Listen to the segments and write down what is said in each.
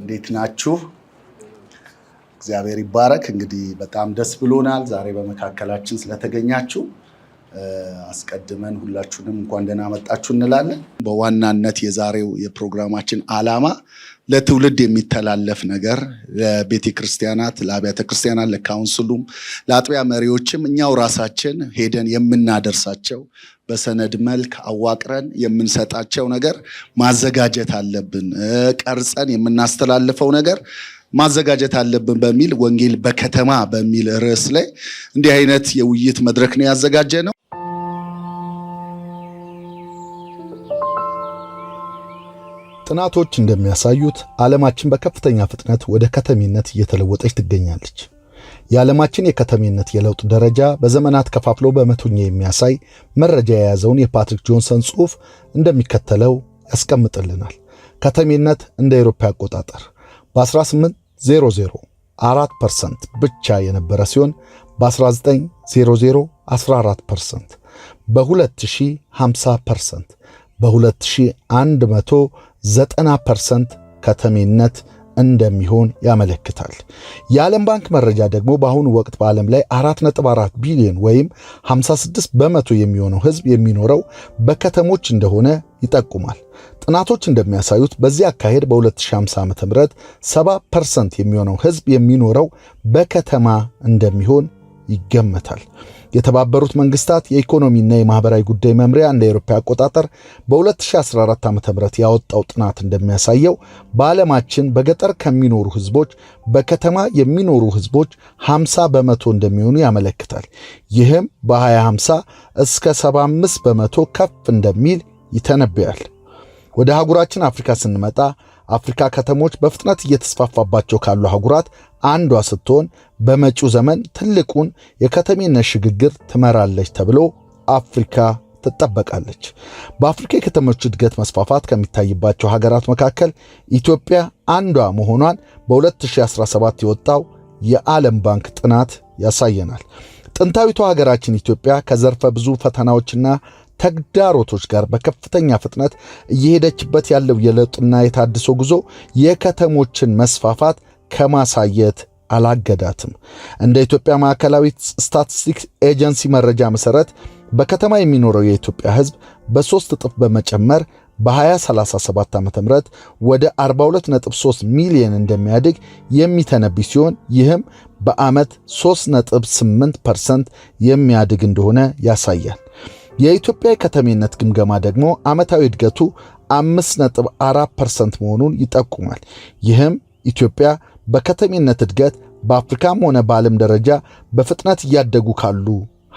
እንዴት ናችሁ? እግዚአብሔር ይባረክ። እንግዲህ በጣም ደስ ብሎናል ዛሬ በመካከላችን ስለተገኛችሁ። አስቀድመን ሁላችሁንም እንኳን ደህና መጣችሁ እንላለን። በዋናነት የዛሬው የፕሮግራማችን ዓላማ ለትውልድ የሚተላለፍ ነገር ለቤተ ክርስቲያናት፣ ለአብያተ ክርስቲያናት፣ ለካውንስሉም፣ ለአጥቢያ መሪዎችም እኛው ራሳችን ሄደን የምናደርሳቸው በሰነድ መልክ አዋቅረን የምንሰጣቸው ነገር ማዘጋጀት አለብን፣ ቀርጸን የምናስተላልፈው ነገር ማዘጋጀት አለብን በሚል ወንጌል በከተማ በሚል ርዕስ ላይ እንዲህ አይነት የውይይት መድረክ ነው ያዘጋጀ ነው። ጥናቶች እንደሚያሳዩት ዓለማችን በከፍተኛ ፍጥነት ወደ ከተሜነት እየተለወጠች ትገኛለች። የዓለማችን የከተሜነት የለውጥ ደረጃ በዘመናት ከፋፍሎ በመቶኛ የሚያሳይ መረጃ የያዘውን የፓትሪክ ጆንሰን ጽሑፍ እንደሚከተለው ያስቀምጥልናል። ከተሜነት እንደ አውሮፓ አቆጣጠር በ1800 4% ብቻ የነበረ ሲሆን በ1900 14%፣ በ2000 50%፣ በ2100 90% ከተሜነት እንደሚሆን ያመለክታል። የዓለም ባንክ መረጃ ደግሞ በአሁኑ ወቅት በዓለም ላይ 4.4 ቢሊዮን ወይም 56% የሚሆነው ሕዝብ የሚኖረው በከተሞች እንደሆነ ይጠቁማል። ጥናቶች እንደሚያሳዩት በዚህ አካሄድ በ2050 ዓ.ም 70% የሚሆነው ሕዝብ የሚኖረው በከተማ እንደሚሆን ይገመታል። የተባበሩት መንግስታት የኢኮኖሚና የማህበራዊ ጉዳይ መምሪያ እንደ አውሮፓ አቆጣጠር በ2014 ዓ.ም ያወጣው ጥናት እንደሚያሳየው በዓለማችን በገጠር ከሚኖሩ ህዝቦች በከተማ የሚኖሩ ህዝቦች 50% እንደሚሆኑ ያመለክታል። ይህም በ2050 እስከ 75% ከፍ እንደሚል ይተነብያል። ወደ አህጉራችን አፍሪካ ስንመጣ አፍሪካ ከተሞች በፍጥነት እየተስፋፋባቸው ካሉ አህጉራት አንዷ ስትሆን በመጪው ዘመን ትልቁን የከተሜነት ሽግግር ትመራለች ተብሎ አፍሪካ ትጠበቃለች። በአፍሪካ የከተሞች እድገት መስፋፋት ከሚታይባቸው ሀገራት መካከል ኢትዮጵያ አንዷ መሆኗን በ2017 የወጣው የዓለም ባንክ ጥናት ያሳየናል። ጥንታዊቷ ሀገራችን ኢትዮጵያ ከዘርፈ ብዙ ፈተናዎችና ተግዳሮቶች ጋር በከፍተኛ ፍጥነት እየሄደችበት ያለው የለውጥና የታድሶ ጉዞ የከተሞችን መስፋፋት ከማሳየት አላገዳትም። እንደ ኢትዮጵያ ማዕከላዊ ስታቲስቲክስ ኤጀንሲ መረጃ መሠረት በከተማ የሚኖረው የኢትዮጵያ ሕዝብ በ3 እጥፍ በመጨመር በ2037 ዓ.ም ወደ 42.3 ሚሊዮን እንደሚያድግ የሚተነብይ ሲሆን ይህም በዓመት 3.8% የሚያድግ እንደሆነ ያሳያል። የኢትዮጵያ የከተሜነት ግምገማ ደግሞ ዓመታዊ እድገቱ 5.4% መሆኑን ይጠቁማል። ይህም ኢትዮጵያ በከተሜነት እድገት በአፍሪካም ሆነ በዓለም ደረጃ በፍጥነት እያደጉ ካሉ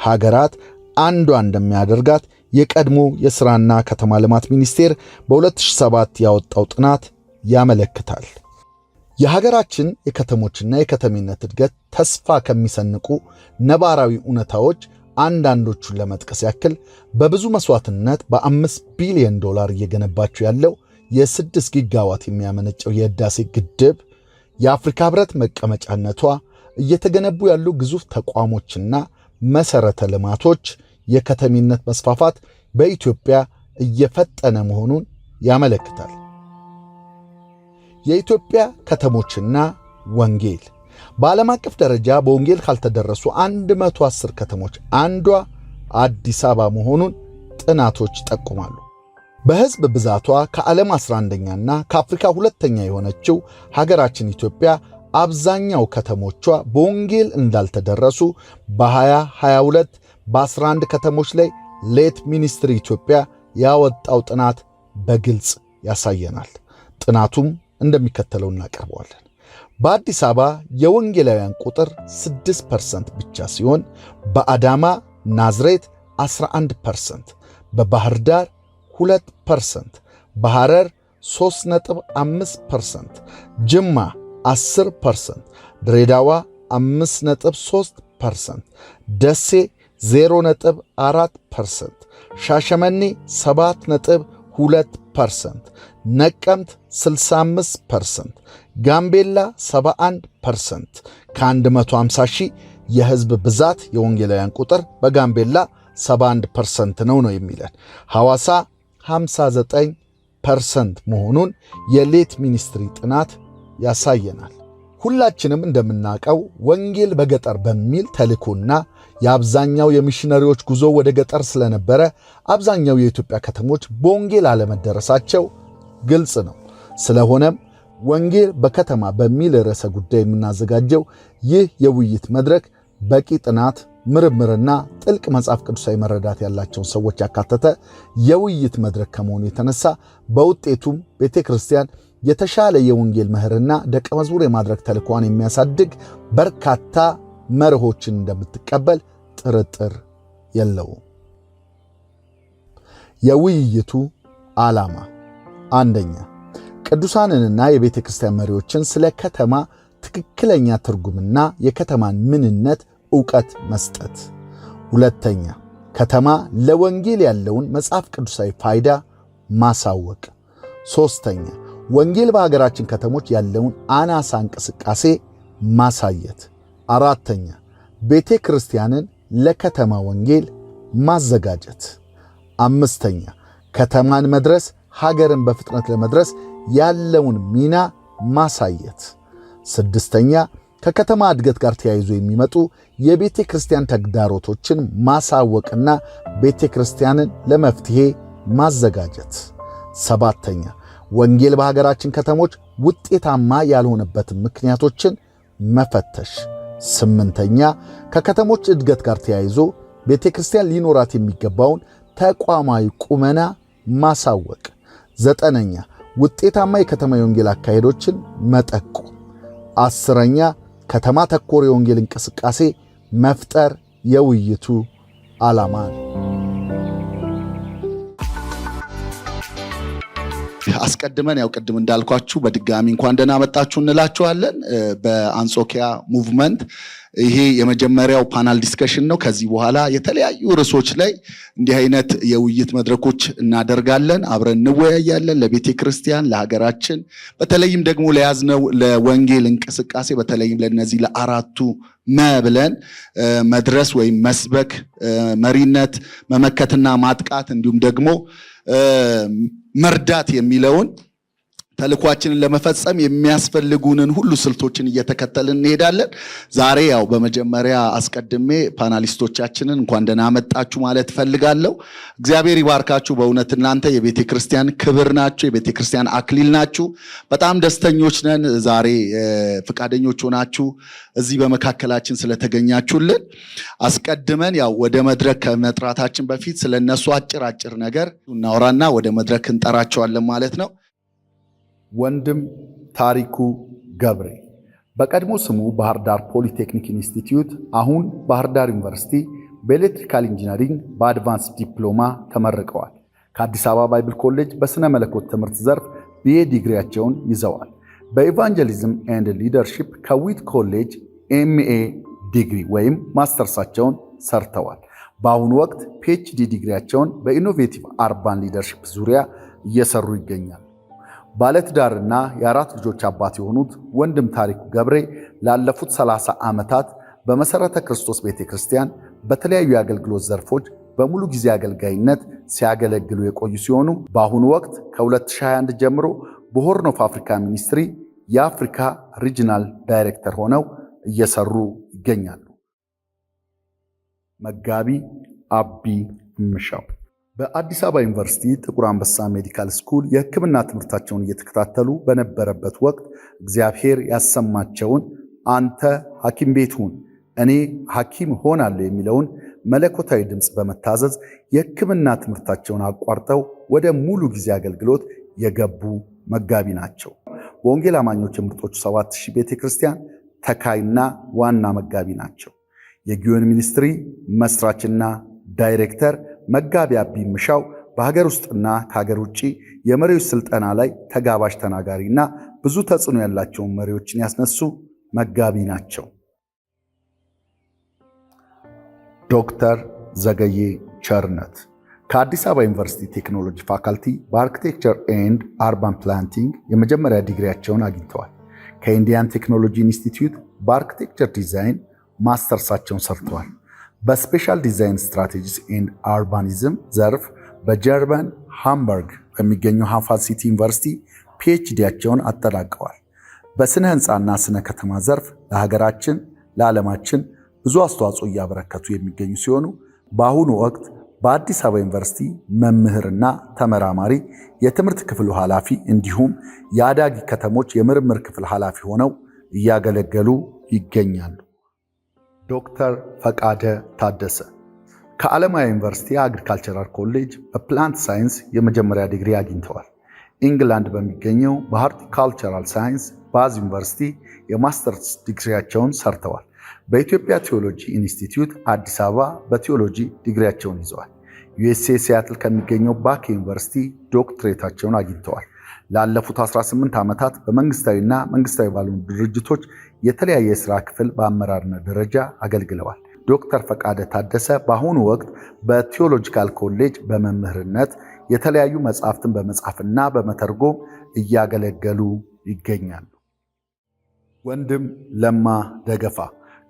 ሀገራት አንዷ እንደሚያደርጋት የቀድሞ የሥራና ከተማ ልማት ሚኒስቴር በ2007 ያወጣው ጥናት ያመለክታል። የሀገራችን የከተሞችና የከተሜነት እድገት ተስፋ ከሚሰንቁ ነባራዊ እውነታዎች አንዳንዶቹን ለመጥቀስ ያክል በብዙ መስዋዕትነት በ5 ቢሊዮን ዶላር እየገነባቸው ያለው የ6 ጊጋዋት የሚያመነጨው የህዳሴ ግድብ፣ የአፍሪካ ህብረት መቀመጫነቷ፣ እየተገነቡ ያሉ ግዙፍ ተቋሞችና መሠረተ ልማቶች የከተሜነት መስፋፋት በኢትዮጵያ እየፈጠነ መሆኑን ያመለክታል። የኢትዮጵያ ከተሞችና ወንጌል በዓለም አቀፍ ደረጃ በወንጌል ካልተደረሱ 110 ከተሞች አንዷ አዲስ አበባ መሆኑን ጥናቶች ይጠቁማሉ። በሕዝብ ብዛቷ ከዓለም 11ኛና ከአፍሪካ ሁለተኛ የሆነችው ሀገራችን ኢትዮጵያ አብዛኛው ከተሞቿ በወንጌል እንዳልተደረሱ በ2022 በ11 ከተሞች ላይ ሌት ሚኒስትሪ ኢትዮጵያ ያወጣው ጥናት በግልጽ ያሳየናል። ጥናቱም እንደሚከተለው እናቀርበዋለን። በአዲስ አበባ የወንጌላውያን ቁጥር 6% ብቻ ሲሆን በአዳማ ናዝሬት 11%፣ በባህር ዳር 2%፣ በሐረር 3.5%፣ ጅማ 10%፣ ድሬዳዋ 5.3%፣ ደሴ 0.4%፣ ሻሸመኔ 7.2%፣ ነቀምት 65%፣ ጋምቤላ 71%። ከ150 ሺህ የህዝብ ብዛት የወንጌላውያን ቁጥር በጋምቤላ 71% ነው ነው የሚለን። ሐዋሳ 59% መሆኑን የሌት ሚኒስትሪ ጥናት ያሳየናል። ሁላችንም እንደምናውቀው ወንጌል በገጠር በሚል ተልእኮና የአብዛኛው የሚሽነሪዎች ጉዞ ወደ ገጠር ስለነበረ አብዛኛው የኢትዮጵያ ከተሞች በወንጌል አለመደረሳቸው ግልጽ ነው። ስለሆነም ወንጌል በከተማ በሚል ርዕሰ ጉዳይ የምናዘጋጀው ይህ የውይይት መድረክ በቂ ጥናት፣ ምርምርና ጥልቅ መጽሐፍ ቅዱሳዊ መረዳት ያላቸውን ሰዎች ያካተተ የውይይት መድረክ ከመሆኑ የተነሳ በውጤቱም ቤተ ክርስቲያን የተሻለ የወንጌል መምህርና ደቀ መዝሙር የማድረግ ተልእኮዋን የሚያሳድግ በርካታ መርሆችን እንደምትቀበል ጥርጥር የለውም። የውይይቱ ዓላማ፣ አንደኛ፣ ቅዱሳንንና የቤተ ክርስቲያን መሪዎችን ስለ ከተማ ትክክለኛ ትርጉምና የከተማን ምንነት ዕውቀት መስጠት። ሁለተኛ፣ ከተማ ለወንጌል ያለውን መጽሐፍ ቅዱሳዊ ፋይዳ ማሳወቅ። ሦስተኛ፣ ወንጌል በሀገራችን ከተሞች ያለውን አናሳ እንቅስቃሴ ማሳየት። አራተኛ፣ ቤተ ክርስቲያንን ለከተማ ወንጌል ማዘጋጀት። አምስተኛ፣ ከተማን መድረስ ሀገርን በፍጥነት ለመድረስ ያለውን ሚና ማሳየት። ስድስተኛ፣ ከከተማ እድገት ጋር ተያይዞ የሚመጡ የቤተ ክርስቲያን ተግዳሮቶችን ማሳወቅና ቤተ ክርስቲያንን ለመፍትሄ ማዘጋጀት። ሰባተኛ፣ ወንጌል በሀገራችን ከተሞች ውጤታማ ያልሆነበትን ምክንያቶችን መፈተሽ። ስምንተኛ፣ ከከተሞች እድገት ጋር ተያይዞ ቤተ ክርስቲያን ሊኖራት የሚገባውን ተቋማዊ ቁመና ማሳወቅ። ዘጠነኛ፣ ውጤታማ የከተማ የወንጌል አካሄዶችን መጠቆም። 10ኛ፣ ከተማ ተኮር የወንጌል እንቅስቃሴ መፍጠር የውይይቱ ዓላማ ነው። አስቀድመን ያው ቅድም እንዳልኳችሁ በድጋሚ እንኳን ደህና መጣችሁ እንላችኋለን። በአንጾኪያ movement ይሄ የመጀመሪያው panel discussion ነው። ከዚህ በኋላ የተለያዩ ርዕሶች ላይ እንዲህ አይነት የውይይት መድረኮች እናደርጋለን። አብረን እንወያያለን። ለቤተ ክርስቲያን፣ ለሀገራችን፣ በተለይም ደግሞ ለያዝነው ለወንጌል እንቅስቃሴ በተለይም ለነዚህ ለአራቱ መ ብለን መድረስ ወይም መስበክ፣ መሪነት፣ መመከትና ማጥቃት እንዲሁም ደግሞ መርዳት የሚለውን ተልኳችንን ለመፈጸም የሚያስፈልጉንን ሁሉ ስልቶችን እየተከተልን እንሄዳለን። ዛሬ ያው በመጀመሪያ አስቀድሜ panelist ኦቻችንን እንኳን ደህና መጣችሁ ማለት እፈልጋለሁ። እግዚአብሔር ይባርካችሁ። በእውነት እናንተ የቤተ ክርስቲያን ክብር ናችሁ፣ የቤተ ክርስቲያን አክሊል ናችሁ። በጣም ደስተኞች ነን ዛሬ ፈቃደኞች ሆናችሁ እዚህ በመካከላችን ስለተገኛችሁልን። አስቀድመን ያው ወደ መድረክ ከመጥራታችን በፊት ስለነሱ አጭር አጭር ነገር እናወራና ወደ መድረክ እንጠራቸዋለን ማለት ነው። ወንድም ታሪኩ ገብሬ በቀድሞ ስሙ ባህር ዳር ፖሊቴክኒክ ኢንስቲትዩት፣ አሁን ባህር ዳር ዩኒቨርሲቲ፣ በ electrical engineering በ advance ዲፕሎማ ተመርቀዋል። ከአዲስ አበባ Bible College በሥነ መለኮት ትምህርት ዘርፍ BA ዲግሪያቸውን ይዘዋል። በ evangelism and leadership ከ Wheaton College MA ዲግሪ ወይም ማስተርሳቸውን ሰርተዋል። በአሁኑ ወቅት PhD ዲግሪያቸውን በ innovative urban leadership ዙሪያ እየሰሩ ይገኛል። ባለትዳርና የአራት ልጆች አባት የሆኑት ወንድም ታሪኩ ገብሬ ላለፉት 30 ዓመታት በመሠረተ ክርስቶስ ቤተ ክርስቲያን በተለያዩ የአገልግሎት ዘርፎች በሙሉ ጊዜ አገልጋይነት ሲያገለግሉ የቆዩ ሲሆኑ በአሁኑ ወቅት ከ2021 ጀምሮ በ Horn of Africa Ministry የአፍሪካ regional director ሆነው እየሰሩ ይገኛሉ። መጋቢ አቢ እምሻው በአዲስ አበባ ዩኒቨርሲቲ ጥቁር አንበሳ Medical School የሕክምና ትምህርታቸውን እየተከታተሉ በነበረበት ወቅት እግዚአብሔር ያሰማቸውን "አንተ ሐኪም ቤት ሁን፣ እኔ ሐኪም እሆናለሁ" የሚለውን መለኮታዊ ድምፅ በመታዘዝ የሕክምና ትምህርታቸውን አቋርጠው ወደ ሙሉ ጊዜ አገልግሎት የገቡ መጋቢ ናቸው። በወንጌል አማኞች የምርጦቹ 7000 ቤተ ክርስቲያን ተካይና ዋና መጋቢ ናቸው። የጊዮን Ministry መስራችና ዳይሬክተር መጋቢ አቢ ምሻው በሀገር ውስጥና ከሀገር ውጭ የመሪዎች ስልጠና ላይ ተጋባዥ ተናጋሪና ብዙ ተጽዕኖ ያላቸውን መሪዎችን ያስነሱ መጋቢ ናቸው። ዶክተር ዘገዬ ቸርነት ከአዲስ አበባ ዩኒቨርሲቲ ቴክኖሎጂ ፋካልቲ በ architecture and urban planning የመጀመሪያ ዲግሪያቸውን አግኝተዋል። ከ Indian Technology Institute በ architecture design ማስተርሳቸውን ሰርተዋል። በ spatial design strategies and urbanism ዘርፍ በጀርመን ሃምበርግ በሚገኘው HafenCity ዩኒቨርሲቲ PhD ያቸውን አጠናቀዋል። በስነ ህንፃና ስነ ከተማ ዘርፍ ለሀገራችን፣ ለዓለማችን ብዙ አስተዋጽኦ እያበረከቱ የሚገኙ ሲሆኑ በአሁኑ ወቅት በአዲስ አበባ ዩኒቨርሲቲ መምህርና ተመራማሪ፣ የትምህርት ክፍሉ ኃላፊ እንዲሁም የአዳጊ ከተሞች የምርምር ክፍል ኃላፊ ሆነው እያገለገሉ ይገኛሉ። ዶክተር ፈቃደ ታደሰ ከዓለማያ ዩኒቨርሲቲ Agricultural College በ plant science የመጀመሪያ ዲግሪ አግኝተዋል። ኢንግላንድ በሚገኘው በ horticultural science ባዝ ዩኒቨርሲቲ የማስተርስ ዲግሪያቸውን ሰርተዋል። በኢትዮጵያ ቴዎሎጂ ኢንስቲትዩት አዲስ አበባ በቴዎሎጂ ዲግሪያቸውን ይዘዋል። ዩኤስኤ ሲያትል ከሚገኘው ባክ ዩኒቨርሲቲ ዶክትሬታቸውን አግኝተዋል። ላለፉት 18 ዓመታት በመንግስታዊና መንግስታዊ ባልሆኑ ድርጅቶች የተለያየ የስራ ክፍል በአመራርነት ደረጃ አገልግለዋል። ዶክተር ፈቃደ ታደሰ በአሁኑ ወቅት በ Theological College በመምህርነት፣ የተለያዩ መጽሐፍትን በመጻፍና በመተርጎም እያገለገሉ ይገኛሉ። ወንድም ለማ ደገፋ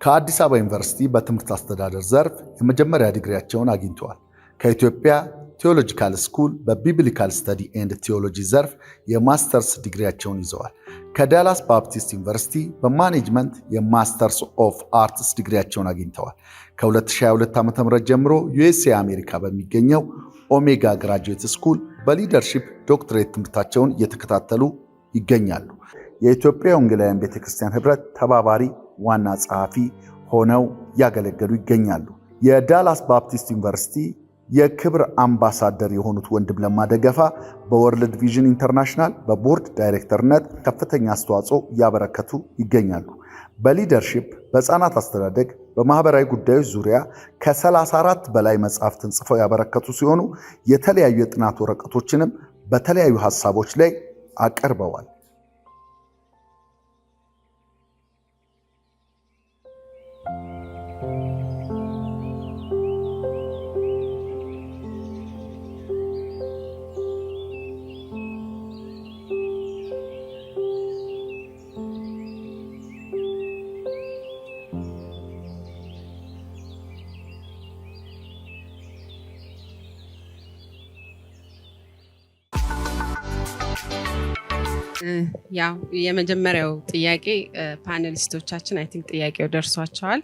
ከአዲስ አበባ ዩኒቨርሲቲ በትምህርት አስተዳደር ዘርፍ የመጀመሪያ ዲግሪያቸውን አግኝተዋል። ከኢትዮጵያ Theological School በ Biblical Study and Theology ዘርፍ የማስተርስ ዲግሪያቸውን ይዘዋል። ከዳላስ ባፕቲስት ዩኒቨርሲቲ በ management የ Masters of Arts ዲግሪያቸውን አግኝተዋል። ከ2022 ዓ.ም ጀምሮ ዩኤስኤ አሜሪካ በሚገኘው Omega Graduate School በ leadership ዶክትሬት ትምህርታቸውን እየተከታተሉ ይገኛሉ። የኢትዮጵያ ወንጌላውያን ቤተክርስቲያን ህብረት ተባባሪ ዋና ጸሐፊ ሆነው እያገለገሉ ይገኛሉ። የዳላስ ባፕቲስት ዩኒቨርሲቲ የክብር አምባሳደር የሆኑት ወንድም ለማ ደገፋ በ World Vision International በቦርድ ዳይሬክተርነት ከፍተኛ አስተዋጽኦ እያበረከቱ ይገኛሉ። በ leadership፣ በህፃናት አስተዳደግ፣ በማህበራዊ ጉዳዮች ዙሪያ ከ34 በላይ መጽሐፍትን ጽፈው ያበረከቱ ሲሆኑ የተለያዩ የጥናት ወረቀቶችንም በተለያዩ ሀሳቦች ላይ አቅርበዋል። ያው የመጀመሪያው ጥያቄ፣ panelist ኦቻችን I think ጥያቄው ደርሷቸዋል።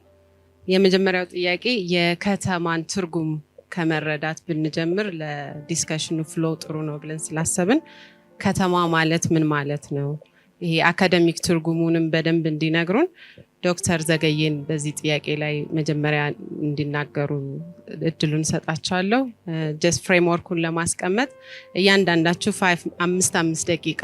የመጀመሪያው ጥያቄ የከተማን ትርጉም ከመረዳት ብንጀምር ለ discussion ኑ flow ጥሩ ነው ብለን ስላሰብን ከተማ ማለት ምን ማለት ነው? ይሄ academic ትርጉሙንም በደንብ እንዲነግሩን ዶክተር ዘገየን በዚህ ጥያቄ ላይ መጀመሪያ እንዲናገሩ እድሉን ሰጣቸዋለሁ። Just framework ኡን ለማስቀመጥ እያንዳንዳችሁ 5 5 ደቂቃ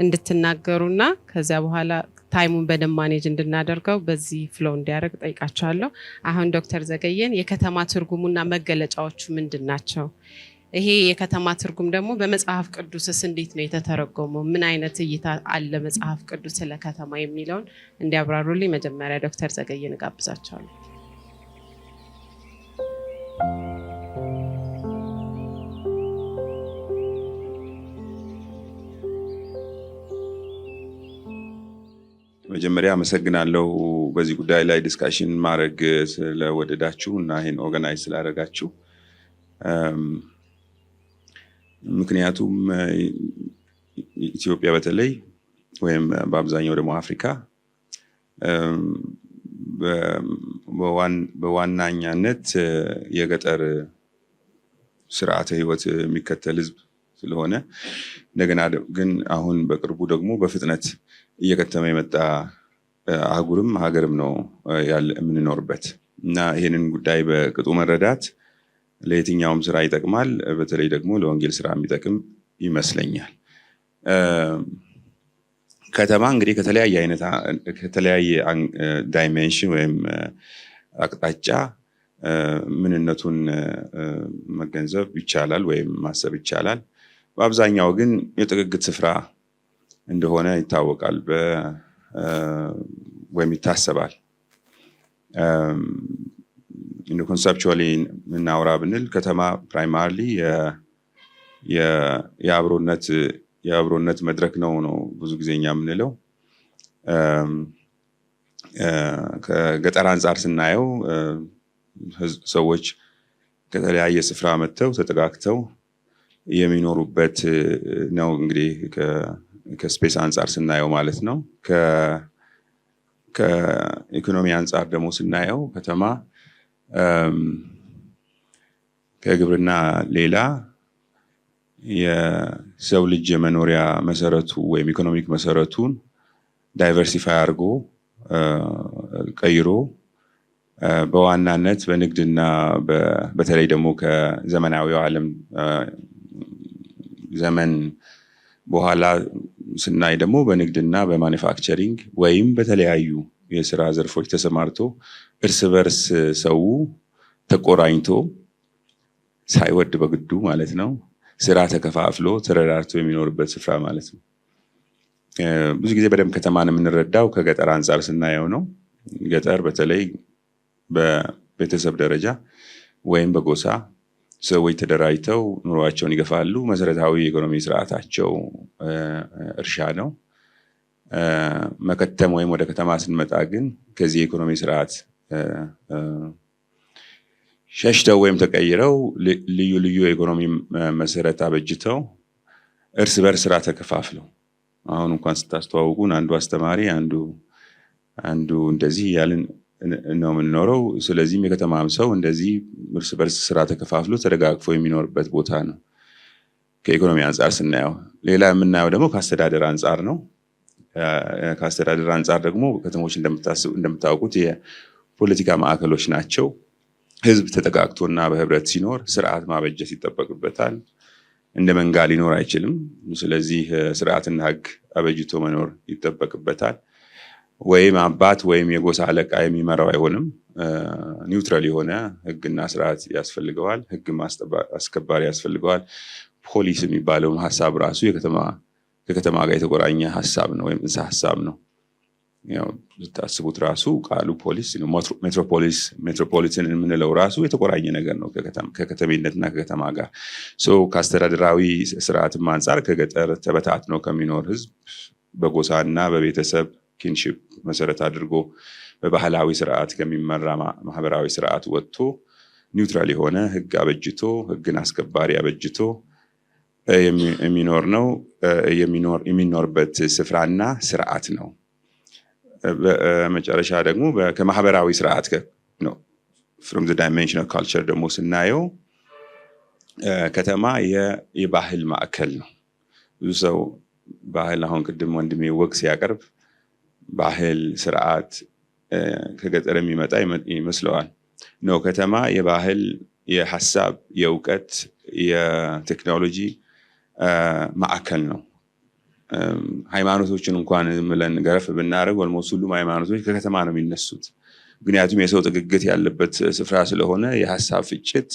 እንድትናገሩና ከዚያ በኋላ time ኡን በደንብ manage እንድናደርገው በዚህ flow እንዲያደርግ ጠይቃቸዋለሁ። አሁን ዶክተር ዘገየን የከተማ ትርጉሙና መገለጫዎቹ ምንድን ናቸው? ይሄ የከተማ ትርጉም ደግሞ በመጽሐፍ ቅዱስስ እንዴት ነው የተተረጎመው? ምን አይነት እይታ አለ መጽሐፍ ቅዱስ ስለ ከተማ የሚለውን እንዲያብራሩልኝ መጀመሪያ ዶክተር ዘገየን እጋብዛቸዋለሁ። መጀመሪያ አመሰግናለሁ በዚህ ጉዳይ ላይ discussion ማድረግ ስለወደዳችሁ እና ይህን organize ስላደረጋችሁ። ምክንያቱም ኢትዮጵያ በተለይ ወይም በአብዛኛው ደግሞ አፍሪካ በዋናኛነት የገጠር ስርዓተ ህይወት የሚከተል ህዝብ ስለሆነ፣ እንደገና ግን አሁን በቅርቡ ደግሞ በፍጥነት እየከተመ የመጣ አህጉርም ሀገርም ነው የምንኖርበት እና ይህንን ጉዳይ በቅጡ መረዳት ለየትኛውም ስራ ይጠቅማል። በተለይ ደግሞ ለወንጌል ስራ የሚጠቅም ይመስለኛል። ከተማ እንግዲህ ከተለያየ አይነት፣ ከተለያየ dimension ወይም አቅጣጫ ምንነቱን መገንዘብ ይቻላል ወይም ማሰብ ይቻላል። በአብዛኛው ግን የጥግግት ስፍራ እንደሆነ ይታወቃል ወይም ይታሰባል። Conceptually እናውራ ብንል ከተማ primarily የአብሮነት መድረክ ነው ብዙ ጊዜ እኛ የምንለው። ከገጠር አንጻር ስናየው ሰዎች ከተለያየ ስፍራ መጥተው ተጠጋግተው የሚኖሩበት ነው። እንግዲህ ከ space አንጻር ስናየው ማለት ነው። ከኢኮኖሚ አንጻር ደግሞ ስናየው ከተማ ከግብርና ሌላ የሰው ልጅ የመኖሪያ መሰረቱ ወይም economic መሰረቱን diversify አድርጎ ቀይሮ በዋናነት በንግድና በተለይ ደግሞ ከዘመናዊው ዓለም ዘመን በኋላ ስናይ ደግሞ በንግድና በ manufacturing ወይም በተለያዩ የስራ ዘርፎች ተሰማርቶ እርስ በርስ ሰው ተቆራኝቶ ሳይወድ በግዱ ማለት ነው ስራ ተከፋፍሎ ተረዳድቶ የሚኖርበት ስፍራ ማለት ነው። ብዙ ጊዜ በደንብ ከተማን የምንረዳው ከገጠር አንጻር ስናየው ነው። ገጠር በተለይ በቤተሰብ ደረጃ ወይም በጎሳ ሰዎች ተደራጅተው ኑሯቸውን ይገፋሉ። መሰረታዊ የኢኮኖሚ ስርዓታቸው እርሻ ነው። መከተም ወይም ወደ ከተማ ስንመጣ ግን ከዚህ የኢኮኖሚ ስርዓት ሸሽተው ወይም ተቀይረው ልዩ ልዩ የኢኮኖሚ መሰረት አበጅተው እርስ በርስ ስራ ተከፋፍለው፣ አሁን እንኳን ስታስተዋውቁን አንዱ አስተማሪ፣ አንዱ እንደዚህ እያልን ነው የምንኖረው። ስለዚህም የከተማም ሰው እንደዚህ እርስ በርስ ስራ ተከፋፍሎ ተደጋግፎ የሚኖርበት ቦታ ነው ከኢኮኖሚ አንጻር ስናየው። ሌላ የምናየው ደግሞ ከአስተዳደር አንጻር ነው። ከአስተዳደር አንጻር ደግሞ ከተሞች እንደምታውቁት የፖለቲካ ማዕከሎች ናቸው። ህዝብ ተጠጋግቶና በህብረት ሲኖር ስርዓት ማበጀት ይጠበቅበታል። እንደ መንጋ ሊኖር አይችልም። ስለዚህ ስርዓትና ህግ አበጅቶ መኖር ይጠበቅበታል። ወይም አባት ወይም የጎሳ አለቃ የሚመራው አይሆንም። Neutral የሆነ ህግና ስርዓት ያስፈልገዋል። ህግ አስከባሪ ያስፈልገዋል። ፖሊስ የሚባለውም ሀሳብ ራሱ ከከተማ ጋር የተቆራኘ ሀሳብ ነው ወይም ጽንሰ ሀሳብ ነው። ያው ስታስቡት ራሱ ቃሉ ፖሊስ፣ metropolis፣ metropolitan የምንለው ራሱ የተቆራኘ ነገር ነው ከከተሜነትና ከከተማ ጋር። So ከአስተዳደራዊ ስርዓትም አንጻር ከገጠር ተበታትኖ ከሚኖር ህዝብ፣ በጎሳና በቤተሰብ kinship መሰረት አድርጎ በባህላዊ ስርዓት ከሚመራ ማህበራዊ ስርዓት ወጥቶ neutral የሆነ ህግ አበጅቶ፣ ህግን አስከባሪ አበጅቶ የሚኖር ነው፣ የሚኖርበት ስፍራና ስርዓት ነው። በመጨረሻ ደግሞ ከማህበራዊ ስርዓት ነው፣ from dimension of culture ደግሞ ስናየው ከተማ የባህል ማዕከል ነው። ብዙ ሰው ባህል፣ አሁን ቅድም ወንድሜ ወግ ሲያቀርብ ባህል ስርዓት ከገጠር የሚመጣ ይመስለዋል። No፣ ከተማ የባህል፣ የሀሳብ፣ የእውቀት፣ የቴክኖሎጂ ማዕከል ነው። ሃይማኖቶችን እንኳን ብለን ገረፍ ብናደርግ almost ሁሉም ሃይማኖቶች ከከተማ ነው የሚነሱት። ምክንያቱም የሰው ጥግግት ያለበት ስፍራ ስለሆነ፣ የሀሳብ ፍጭት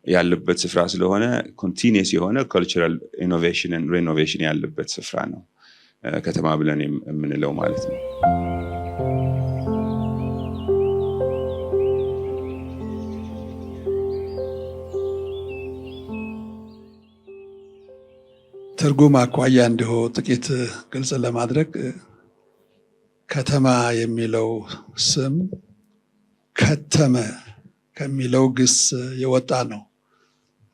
ያለበት ስፍራ ስለሆነ፣ continuous የሆነ cultural innovation፣ renovation ያለበት ስፍራ ነው ከተማ ብለን የምንለው ማለት ነው። ትርጉም አኳያ እንዲሁ ጥቂት ግልጽ ለማድረግ፣ ከተማ የሚለው ስም ከተመ ከሚለው ግስ የወጣ ነው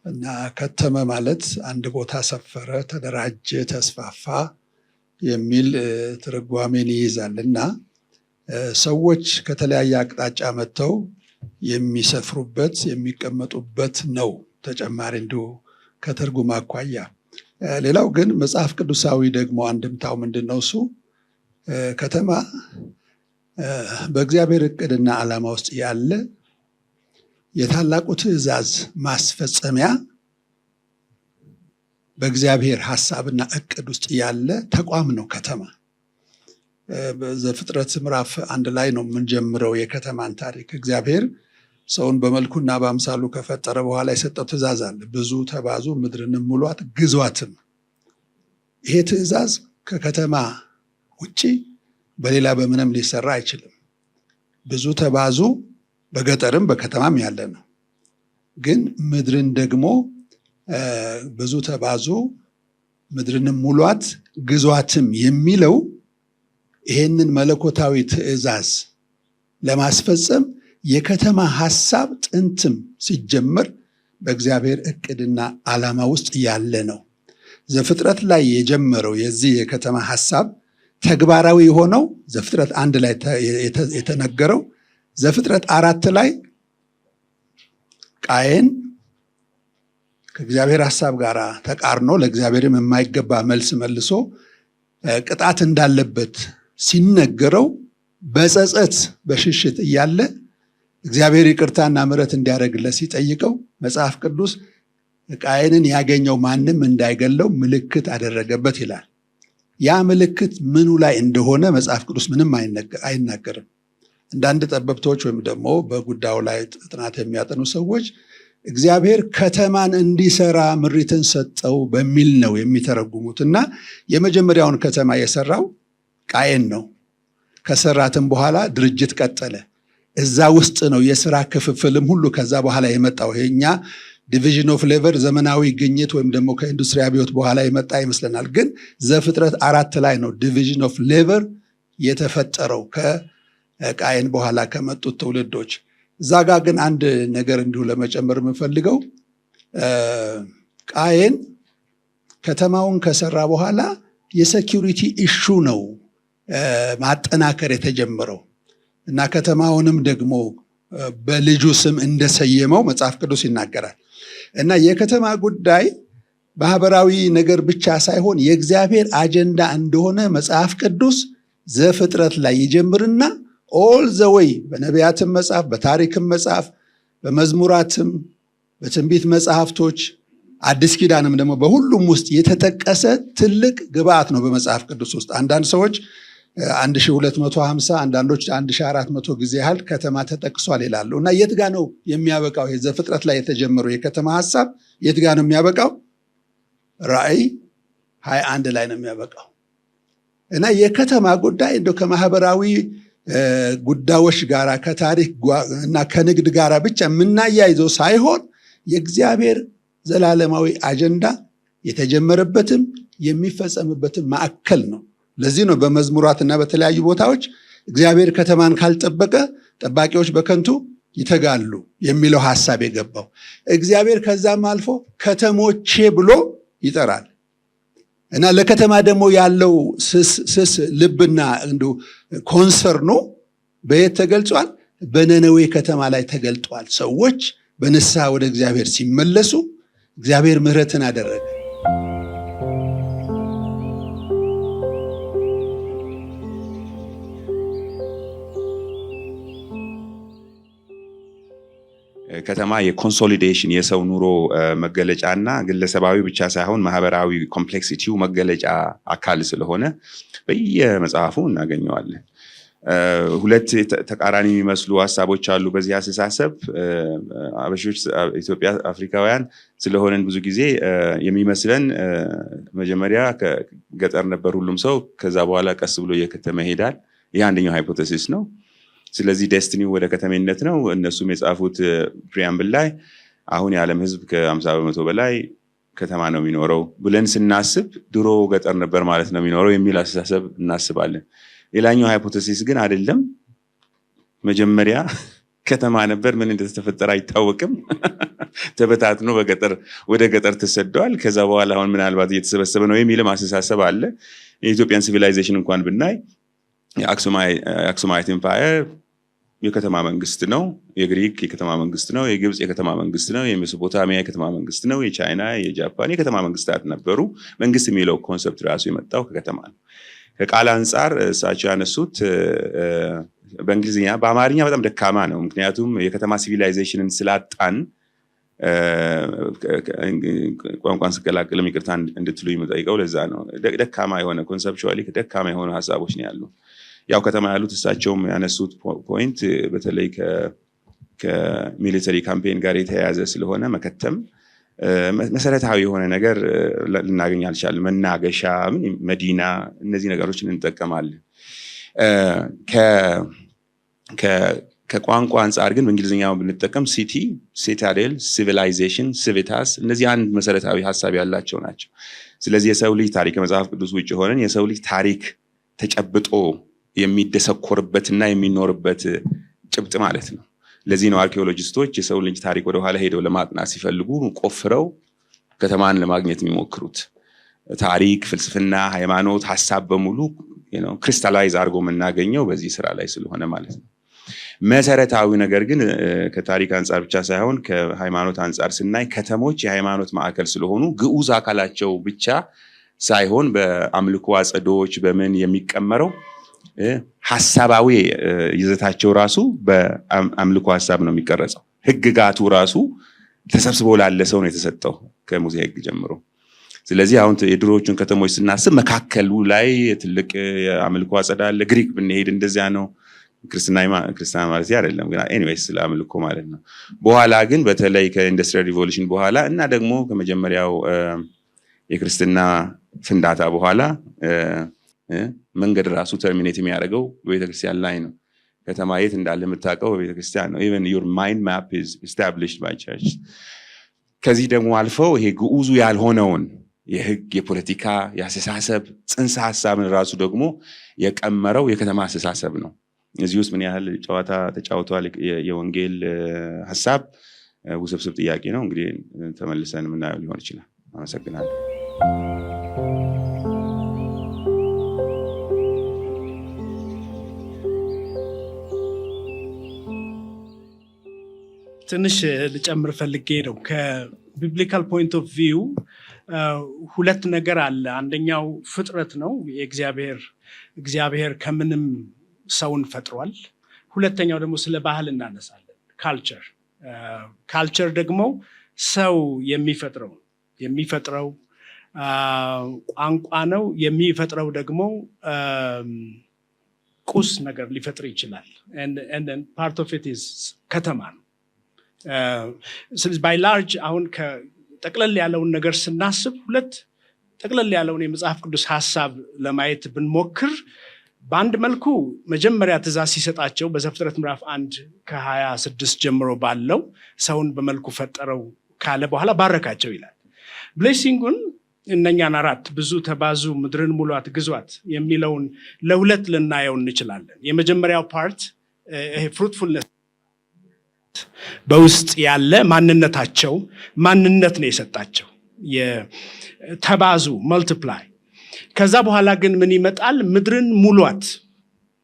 እና ከተመ ማለት አንድ ቦታ ሰፈረ፣ ተደራጀ፣ ተስፋፋ የሚል ትርጓሜን ይይዛል እና ሰዎች ከተለያየ አቅጣጫ መጥተው የሚሰፍሩበት፣ የሚቀመጡበት ነው። ተጨማሪ እንዲሁ ከትርጉም አኳያ፣ ሌላው ግን መጽሐፍ ቅዱሳዊ ደግሞ አንድምታው ምንድን ነው? እሱ ከተማ በእግዚአብሔር እቅድና ዓላማ ውስጥ ያለ የታላቁ ትእዛዝ ማስፈጸሚያ፣ በእግዚአብሔር ሀሳብና እቅድ ውስጥ ያለ ተቋም ነው ከተማ። ዘፍጥረት ምዕራፍ 1 ላይ ነው የምንጀምረው የከተማን ታሪክ። እግዚአብሔር ሰውን በመልኩና በአምሳሉ ከፈጠረ በኋላ የሰጠው ትእዛዝ አለ። ብዙ ተባዙ፣ ምድርንም ሙሏት፣ ግዟትም። ይሄ ትእዛዝ ከከተማ ውጪ በሌላ በምንም ሊሰራ አይችልም። ብዙ ተባዙ በገጠርም በከተማም ያለ ነው። ግን ምድርን ደግሞ ብዙ ተባዙ፣ ምድርንም ሙሏት፣ ግዟትም የሚለው ይሄንን መለኮታዊ ትእዛዝ ለማስፈጸም የከተማ ሐሳብ ጥንትም ሲጀመር በእግዚአብሔር እቅድና ዓላማ ውስጥ ያለ ነው። ዘፍጥረት ላይ የጀመረው የዚህ የከተማ ሐሳብ ተግባራዊ የሆነው ዘፍጥረት 1 ላይ የተነገረው ዘፍጥረት 4 ላይ ቃየን ከእግዚአብሔር ሐሳብ ጋር ተቃርኖ ለእግዚአብሔርም የማይገባ መልስ መልሶ ቅጣት እንዳለበት ሲነገረው በጸጸት በሽሽት እያለ እግዚአብሔር ይቅርታና ምሕረት እንዲያደርግለት ሲጠይቀው መጽሐፍ ቅዱስ ቃየንን ያገኘው ማንም እንዳይገለው ምልክት አደረገበት ይላል። ያ ምልክት ምኑ ላይ እንደሆነ መጽሐፍ ቅዱስ ምንም አይናገርም። አንዳንድ ጠበብቶች ወይም ደግሞ በጉዳዩ ላይ ጥናት የሚያጠኑ ሰዎች እግዚአብሔር ከተማን እንዲሰራ ምሪትን ሰጠው በሚል ነው የሚተረጉሙትና የመጀመሪያውን ከተማ የሰራው ቃየን ነው። ከሰራትም በኋላ ድርጅት ቀጠለ። እዛ ውስጥ ነው የስራ ክፍፍልም ሁሉ ከዛ በኋላ የመጣው። ይሄኛ division of labor ዘመናዊ ግኝት ወይም ደግሞ ከኢንዱስትሪ አብዮት በኋላ የመጣ ይመስለናል። ግን ዘፍጥረት 4 ላይ ነው division of labor የተፈጠረው ከቃየን በኋላ ከመጡት ትውልዶች። እዛ ጋር ግን አንድ ነገር እንዲሁ ለመጨመር የምፈልገው ቃየን ከተማውን ከሰራ በኋላ የ security issue ነው ማጠናከር የተጀመረው እና ከተማውንም ደግሞ በልጁ ስም እንደሰየመው መጽሐፍ ቅዱስ ይናገራል። እና የከተማ ጉዳይ ማህበራዊ ነገር ብቻ ሳይሆን የእግዚአብሔር አጀንዳ እንደሆነ መጽሐፍ ቅዱስ ዘፍጥረት ላይ ይጀምርና all the way በነቢያትም መጽሐፍ፣ በታሪክም መጽሐፍ፣ በመዝሙራትም፣ በትንቢት መጽሐፍቶች፣ አዲስ ኪዳንም ደግሞ በሁሉም ውስጥ የተጠቀሰ ትልቅ ግብአት ነው በመጽሐፍ ቅዱስ ውስጥ። አንዳንድ ሰዎች 1250 አንዳንዶች 1400 ጊዜ ያህል ከተማ ተጠቅሷል ይላሉ። እና የት ጋር ነው የሚያበቃው? ይሄ ዘፍጥረት ላይ የተጀመረው የከተማ ሐሳብ የት ጋር ነው የሚያበቃው? ራእይ 21 ላይ ነው የሚያበቃው። እና የከተማ ጉዳይ እንደው ከማህበራዊ ጉዳዮች ጋር ከታሪክ እና ከንግድ ጋር ብቻ የምናያይዘው ሳይሆን የእግዚአብሔር ዘላለማዊ አጀንዳ የተጀመረበትም የሚፈጸምበትም ማዕከል ነው። ለዚህ ነው በመዝሙራትና በተለያዩ ቦታዎች እግዚአብሔር ከተማን ካልጠበቀ ጠባቂዎች በከንቱ ይተጋሉ የሚለው ሐሳብ የገባው። እግዚአብሔር ከዛም አልፎ ከተሞቼ ብሎ ይጠራል። እና ለከተማ ደግሞ ያለው ስስ ልብና እንደው concern ኡ በየት ተገልጿል? በነነዌ ከተማ ላይ ተገልጧል። ሰዎች በንስሐ ወደ እግዚአብሔር ሲመለሱ እግዚአብሔር ምሕረትን አደረገ። ከተማ የ consolidation የሰው ኑሮ መገለጫና ግለሰባዊ ብቻ ሳይሆን ማህበራዊ complexity ው መገለጫ አካል ስለሆነ በየመጽሐፉ እናገኘዋለን። ሁለት ተቃራኒ የሚመስሉ ሐሳቦች አሉ በዚህ አስተሳሰብ። አበሾች፣ ኢትዮጵያ፣ አፍሪካውያን ስለሆነን ብዙ ጊዜ የሚመስለን መጀመሪያ ከገጠር ነበር ሁሉም ሰው፣ ከዛ በኋላ ቀስ ብሎ እየከተመ ይሄዳል። ይሄ አንደኛው hypothesis ነው። ስለዚህ destiny ው ወደ ከተሜነት ነው። እነሱም የጻፉት preamble ላይ አሁን የዓለም ህዝብ ከ50% በላይ ከተማ ነው የሚኖረው ብለን ስናስብ ድሮ ገጠር ነበር ማለት ነው የሚኖረው የሚል አስተሳሰብ እናስባለን። ሌላኛው hypothesis ግን አይደለም፣ መጀመሪያ ከተማ ነበር፣ ምን እንደተፈጠረ አይታወቅም፣ ተበታትኖ ወደ ገጠር ተሰደዋል። ከዛ በኋላ አሁን ምናልባት እየተሰበሰበ ነው የሚልም አስተሳሰብ አለ። የኢትዮጵያን civilization እንኳን ብናይ የአክሱማይት empire የከተማ መንግስት ነው። የግሪክ የከተማ መንግስት ነው። የግብጽ የከተማ መንግስት ነው። የሜሶፖታሚያ የከተማ መንግስት ነው። የቻይና፣ የጃፓን የከተማ መንግስታት ነበሩ። መንግስት የሚለው concept ራሱ የመጣው ከከተማ ነው። ከቃል አንፃር እሳቸው ያነሱት በእንግሊዝኛ፣ በአማርኛ በጣም ደካማ ነው። ምክንያቱም የከተማ civilization ን ስላጣን ቋንቋን ስቀላቅልም ይቅርታ እንድትሉ የምጠይቀው ለዛ ነው። ደካማ የሆነ conceptually ደካማ የሆኑ ሐሳቦች ነው ያሉ። ያው ከተማ ያሉት እሳቸውም ያነሱት point በተለይ ከ military campaign ጋር የተያያዘ ስለሆነ መከተም መሰረታዊ የሆነ ነገር ልናገኝ አልቻልንም። መናገሻ፣ መዲና፣ እነዚህ ነገሮችን እንጠቀማለን። ከቋንቋ አንፃር ግን በእንግሊዝኛው ብንጠቀም city፣ citadel፣ civilization፣ civitas እነዚህ አንድ መሰረታዊ ሐሳብ ያላቸው ናቸው። ስለዚህ የሰው ልጅ ታሪክ ከመጽሐፍ ቅዱስ ውጭ ሆነን የሰው ልጅ ታሪክ ተጨብጦ የሚደሰኮርበትና የሚኖርበት ጭብጥ ማለት ነው። ለዚህ ነው አርኪኦሎጂስቶች የሰው ልጅ ታሪክ ወደ ኋላ ሄደው ለማጥናት ሲፈልጉ ቆፍረው ከተማን ለማግኘት የሚሞክሩት። ታሪክ፣ ፍልስፍና፣ ሃይማኖት፣ ሀሳብ በሙሉ crystallize አድርጎ የምናገኘው በዚህ ስራ ላይ ስለሆነ ማለት ነው። መሰረታዊ ነገር ግን ከታሪክ አንጻር ብቻ ሳይሆን ከሃይማኖት አንጻር ስናይ ከተሞች የሃይማኖት ማዕከል ስለሆኑ ግዑዝ አካላቸው ብቻ ሳይሆን በአምልኮ አጸዶች በምን የሚቀመረው ሀሳባዊ ይዘታቸው ራሱ በአምልኮ ሀሳብ ነው የሚቀረጸው። ህግጋቱ ራሱ ተሰብስቦ ላለ ሰው ነው የተሰጠው ከሙሴ ህግ ጀምሮ። ስለዚህ አሁን የድሮዎቹን ከተሞች ስናስብ መካከሉ ላይ ትልቅ የአምልኮ አጸድ አለ። ግሪክ ብንሄድ እንደዚያ ነው። ክርስትና ማለት አይደለም ግን anyways ስለ አምልኮ ማለት ነው። በኋላ ግን በተለይ ከ industrial revolution በኋላ እና ደግሞ ከመጀመሪያው የክርስትና ፍንዳታ በኋላ መንገድ ራሱ terminate የሚያደርገው በቤተክርስቲያን ላይ ነው። ከተማ የት እንዳለ የምታውቀው በቤተክርስቲያን ነው። Even your mind map is established by church። ከዚህ ደግሞ አልፈው ይሄ ግዑዙ ያልሆነውን የህግ፣ የፖለቲካ፣ የአስተሳሰብ ጽንሰ ሀሳብን ራሱ ደግሞ የቀመረው የከተማ አስተሳሰብ ነው። እዚህ ውስጥ ምን ያህል ጨዋታ ተጫውተዋል የወንጌል ሀሳብ ውስብስብ ጥያቄ ነው። እንግዲህ ተመልሰን የምናየው ሊሆን ይችላል። አመሰግናለሁ። ትንሽ ልጨምር ፈልጌ ነው። ከ biblical point of view ሁለት ነገር አለ። አንደኛው ፍጥረት ነው። እግዚአብሔር ከምንም ሰውን ፈጥሯል። ሁለተኛው ደግሞ ስለ ባህል እናነሳለን። Culture ደግሞ ሰው የሚፈጥረው ቋንቋ ነው። የሚፈጥረው ደግሞ ቁስ ነገር ሊፈጥር ይችላል። Part of it is ከተማ ነው። ስለዚህ by large አሁን ጠቅለል ያለውን ነገር ስናስብ፣ ሁለት ጠቅለል ያለውን የመጽሐፍ ቅዱስ ሀሳብ ለማየት ብንሞክር፣ በአንድ መልኩ መጀመሪያ ትእዛዝ ሲሰጣቸው በዘፍጥረት ምዕራፍ 1 ከ26 ጀምሮ ባለው ሰውን በመልኩ ፈጠረው ካለ በኋላ ባረካቸው ይላል። Blessing ኡን እነኛን አራት ብዙ ተባዙ፣ ምድርን ሙሏት፣ ግዟት የሚለውን ለሁለት ልናየው እንችላለን። የመጀመሪያው part ይሄ fruitfulness በውስጥ ያለ ማንነታቸው ማንነት ነው የሰጣቸው፣ የተባዙ multiply። ከዛ በኋላ ግን ምን ይመጣል? ምድርን ሙሏት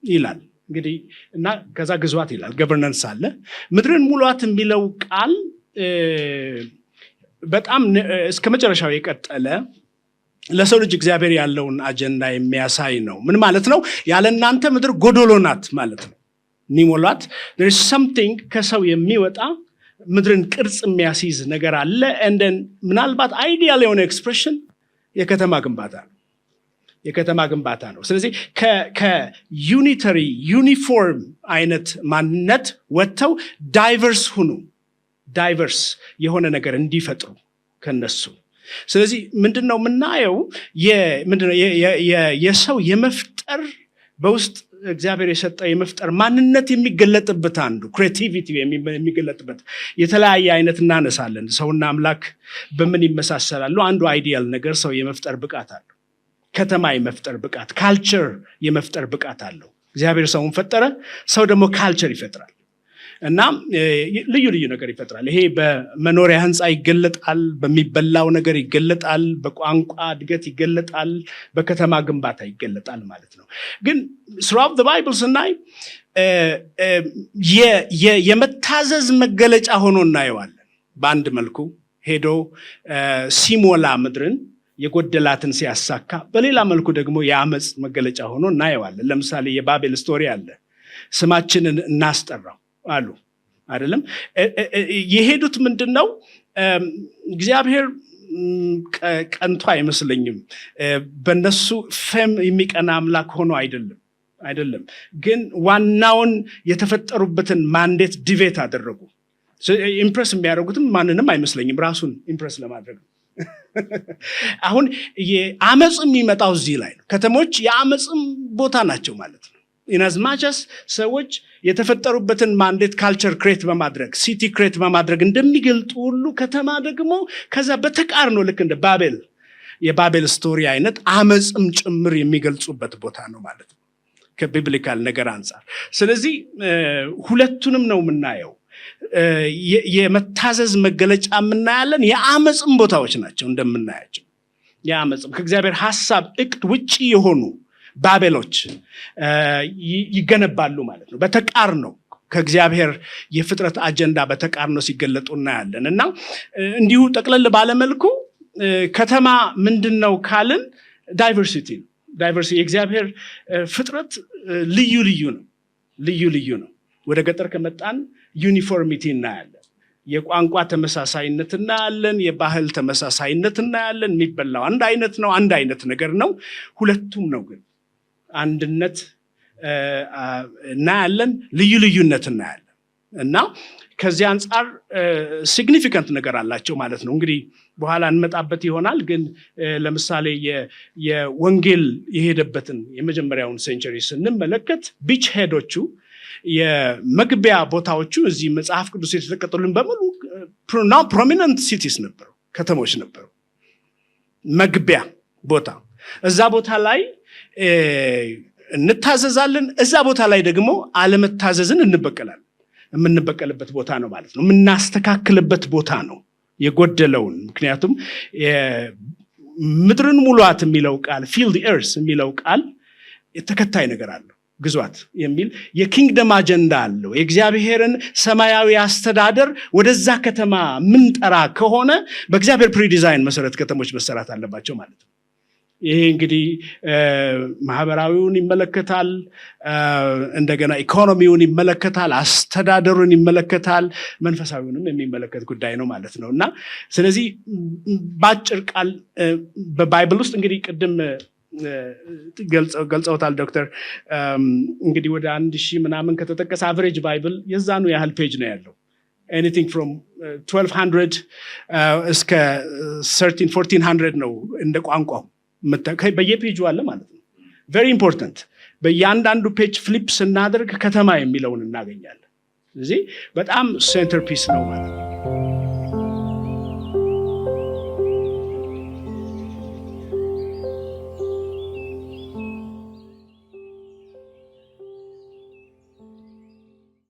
ይላል እንግዲህ እና ከዛ ግዟት ይላል። Governance አለ። ምድርን ሙሏት የሚለው ቃል በጣም እስከ መጨረሻው የቀጠለ ለሰው ልጅ እግዚአብሔር ያለውን አጀንዳ የሚያሳይ ነው። ምን ማለት ነው? ያለ እናንተ ምድር ጎዶሎ ናት ማለት ነው። የሚሞሏት something ከሰው የሚወጣ ምድርን ቅርጽ የሚያስይዝ ነገር አለ። And then ምናልባት ideal የሆነ expression የከተማ ግንባታ ነው። የከተማ ግንባታ ነው። ስለዚህ ከ unitary uniform አይነት ማንነት ወጥተው diverse ሁኑ፣ diverse የሆነ ነገር እንዲፈጥሩ ከነሱ። ስለዚህ ምንድን ነው የምናየው? የሰው የመፍጠር በውስጥ እግዚአብሔር የሰጠው የመፍጠር ማንነት የሚገለጥበት አንዱ creativity የሚገለጥበት የተለያየ አይነት እናነሳለን። ሰውና አምላክ በምን ይመሳሰላሉ? አንዱ ideal ነገር ሰው የመፍጠር ብቃት አለው። ከተማ የመፍጠር ብቃት፣ culture የመፍጠር ብቃት አለው። እግዚአብሔር ሰውን ፈጠረ፣ ሰው ደግሞ culture ይፈጥራል እና ልዩ ልዩ ነገር ይፈጥራል። ይሄ በመኖሪያ ህንፃ ይገለጣል፣ በሚበላው ነገር ይገለጣል፣ በቋንቋ እድገት ይገለጣል፣ በከተማ ግንባታ ይገለጣል ማለት ነው። ግን throughout the Bible ስናይ የመታዘዝ መገለጫ ሆኖ እናየዋለን። በአንድ መልኩ ሄዶ ሲሞላ ምድርን የጎደላትን ሲያሳካ፣ በሌላ መልኩ ደግሞ የአመፅ መገለጫ ሆኖ እናየዋለን። ለምሳሌ የባቤል story አለ። ስማችንን እናስጠራው አሉ አይደለም። የሄዱት ምንድን ነው? እግዚአብሔር ቀንቶ አይመስለኝም። በእነሱ fame የሚቀና አምላክ ሆኖ አይደለም፣ ግን ዋናውን የተፈጠሩበትን mandate deviate አደረጉ። Impress የሚያደርጉትም ማንንም አይመስለኝም፣ ራሱን impress ለማድረግ ነው። አሁን አመፅ የሚመጣው እዚህ ላይ ነው። ከተሞች የአመፅም ቦታ ናቸው ማለት ነው። In as much as ሰዎች የተፈጠሩበትን mandate culture create በማድረግ፣ city create በማድረግ እንደሚገልጡ ሁሉ ከተማ ደግሞ ከዛ በተቃርኖ ልክ እንደ ባቤል የባቤል story አይነት አመፅም ጭምር የሚገልጹበት ቦታ ነው ማለት ነው ከ biblical ነገር አንጻር። ስለዚህ ሁለቱንም ነው የምናየው። የመታዘዝ መገለጫ የምናያለን፣ የአመፅም ቦታዎች ናቸው እንደምናያቸው። የአመፅም ከእግዚአብሔር ሀሳብ እቅድ ውጭ የሆኑ ባቤሎች ይገነባሉ ማለት ነው። በተቃርኖ ከእግዚአብሔር የፍጥረት አጀንዳ በተቃርኖ ሲገለጡ እናያለን። እና እንዲሁ ጠቅለል ባለ መልኩ ከተማ ምንድን ነው ካልን diversity ነው። Diversity፣ የእግዚአብሔር ፍጥረት ልዩ ልዩ ነው። ልዩ ልዩ ነው። ወደ ገጠር ከመጣን uniformity እናያለን። የቋንቋ ተመሳሳይነት እናያለን። የባህል ተመሳሳይነት እናያለን። የሚበላው አንድ አይነት ነው። አንድ አይነት ነገር ነው። ሁለቱም ነው፣ ግን አንድነት እናያለን፣ ልዩ ልዩነት እናያለን። እና ከዚህ አንጻር significant ነገር አላቸው ማለት ነው። እንግዲህ በኋላ እንመጣበት ይሆናል። ግን ለምሳሌ የወንጌል የሄደበትን የመጀመሪያውን century ስንመለከት beachhead ኦቹ፣ የመግቢያ ቦታዎቹ፣ እዚህ መጽሐፍ ቅዱስ የተጠቀሱልን በሙሉ prominent cities ነበሩ፣ ከተሞች ነበሩ። መግቢያ ቦታ፣ እዛ ቦታ ላይ እንታዘዛለን፣ እዛ ቦታ ላይ ደግሞ አለመታዘዝን እንበቀላለን። የምንበቀልበት ቦታ ነው ማለት ነው። የምናስተካክልበት ቦታ ነው የጎደለውን። ምክንያቱም ምድርን ሙሏት የሚለው ቃል፣ fill the earth የሚለው ቃል ተከታይ ነገር አለው። ግዟት የሚል የ kingdom አጀንዳ አለው። የእግዚአብሔርን ሰማያዊ አስተዳደር ወደዛ ከተማ ምንጠራ ከሆነ በእግዚአብሔር predesign መሰረት ከተሞች መሰራት አለባቸው ማለት ነው። ይሄ እንግዲህ ማህበራዊውን ይመለከታል፣ እንደገና ኢኮኖሚውን ይመለከታል፣ አስተዳደሩን ይመለከታል፣ መንፈሳዊውንም የሚመለከት ጉዳይ ነው ማለት ነው። እና ስለዚህ በአጭር ቃል በ Bible ውስጥ እንግዲህ ቅድም ገልጸውታል ዶክተር፣ እንግዲህ ወደ 1000 ምናምን ከተጠቀሰ average Bible የዛኑ ያህል page ነው ያለው። Anything from 1200 እስከ 13 1400 ነው እንደ ቋንቋው፣ በየ page ኡ አለ ማለት ነው። Very important። በእያንዳንዱ page flip ስናደርግ ከተማ የሚለውን እናገኛለን። ስለዚህ በጣም centerpiece ነው ማለት ነው።